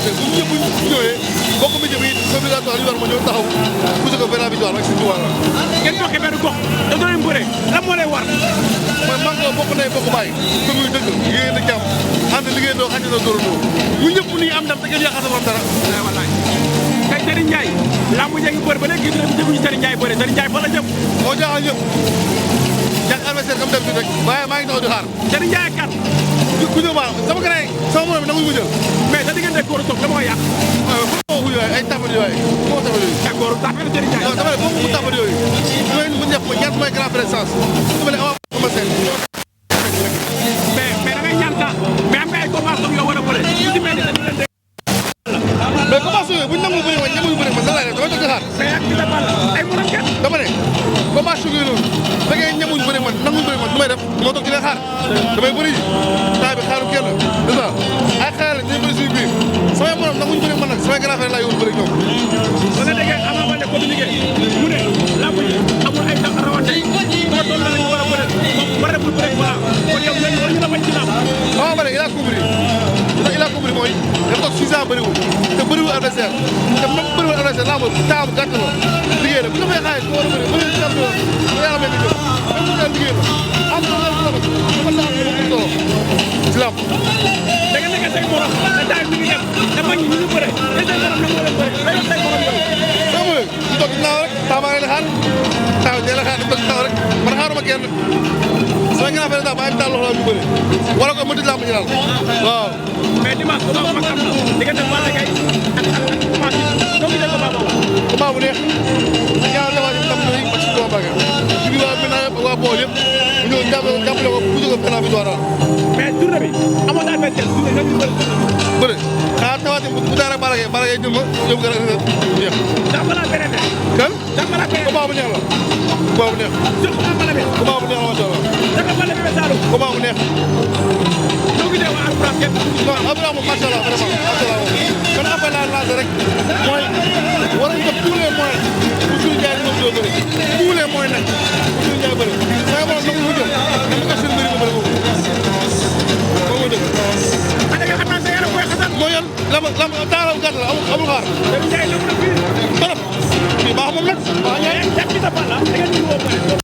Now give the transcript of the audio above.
adversaire bu ñëpp ñëwee bokk mi jëm it obligatoire ñu war ma ñëw taxaw pousse ko benn victoire rek surtout wala ngeen joxe benn gox da doon leen bëre lan moo lay war mooy man ko bokk nay bokk bàyyi commune dëgg yéen a jàmm ànd liggéey doo xañ na dóorandoo ñu ñëpp ni am ndam te ngeen yàq sama dara wallaay kay Serigne Ndiaye lamb ja ngi bëre ba léegi gis dégguñu Serigne Ndiaye bëre Serigne Ndiaye fa la jëm moo jaaxal ñëpp jàpp adversaire comme dem bi rek waaye maa ngi taxaw di xaar Serigne Ndiaye kan ku ñëw baax sama gën sama morom bi nanguñu ko jël mais sa diggante kóoru toog dama ko yàq waaw yooyu ay tàmbali yooyu moo tàmbali yooyu d'accord tàmbali Serigne Ndiaye non dama ne boo ko tàmbali yooyu yooyu mu ñëpp ma ñaata mooy grand présence dama ne avant ma seen mais da ngay ñaan sax mais am nga ay combat comme yow war a bëre su ci mel ni sa diggante mais commencé yooyu bu ñu nangu bëri ma ñamuñu bëri ma sa laay def damay toog di xaar mais ak Fils de Balla ay morom kenn dama ne combat sugu yi noonu su fekkee ñamuñu bëri man nanguñu bëri man du may def moo toog di leen xaar damay bëri temps bi xaaru kenn c'est ça ay xaar la dañuy bëri suñu biir samay morom nanguñu bëri man nag samay grand frère laay yoon bëri ñoom ba nga déggee Ama Baldé communiqué mu ne lamb ji amul ay tax rawante moo toll lañu war a bëre moom war na pour bëre voilà kon yow ñu la bañ ci lamb Ama Baldé il a compris ndax il a compris mooy dafa toog 6 ans bëriwul te bëriwul adversaire te même bëriwul adversaire lamb temps bu gàtt la liggéey la bu ñu fay xaalis ko war a bëri bëri champion yàlla may liggéey même bu dee liggéey la am na loolu dafa sa am solo ci lamb da nga nekk say morom te daay mi ngi dem te mag ñi ñu bëre te say morom nangu leen bëre day wax say morom yow soo mënee ñu toog ginnaaw rek temps maa ngi lay xaar temps bi la xaar ñu toog ginnaaw rek man xaaruma kenn sama grand frère daal maa ngi taal loxo la ñu bëri wala ko mënti lamb ñu daal waaw mais dimanche combat bu mag am na diggante Balla Gaye ak Tapha Tine doo gisee combat boobu combat bu neex yàlla defal ñu tam ñu match bi Balla Gaye ci biir waa Ménage yëpp waa Bawol yëpp ñu ñëw jàppale ko poussé ko penalty bi doora mais tournée bi amoon na adversaire tournée ñoom ñu bëri bëri xaar Tapha Tine bu daara Balla Gaye jël ma yóbbu ko rek jeex ndax balaa beneen ne kan ndax balaa beneen combat bu neex la combat bu neex sur combat Balla bi combat bu neex la macha allah dafa Balla bi Saalum combat bu neex doo gisee waa Alfran kenn non Abraham macha allah vraiment macha allah kon appel à lancer rek mooy war nañu def tous les moyens pour suñu jaay ñoom doo bëri tous les moyens nag pour suñu jaay bëri saa borom nag mu jël dama ko seen mbir mi bëri boobu moo dëgg ma ne nga xam naa sa yaram koy xasan moo yan lam taaram gàtt la amul xaar dañu jaay la mu na fii trop fii baax moom nag waaw ñooy ak ci sa Balla da ngeen ñu woo bëri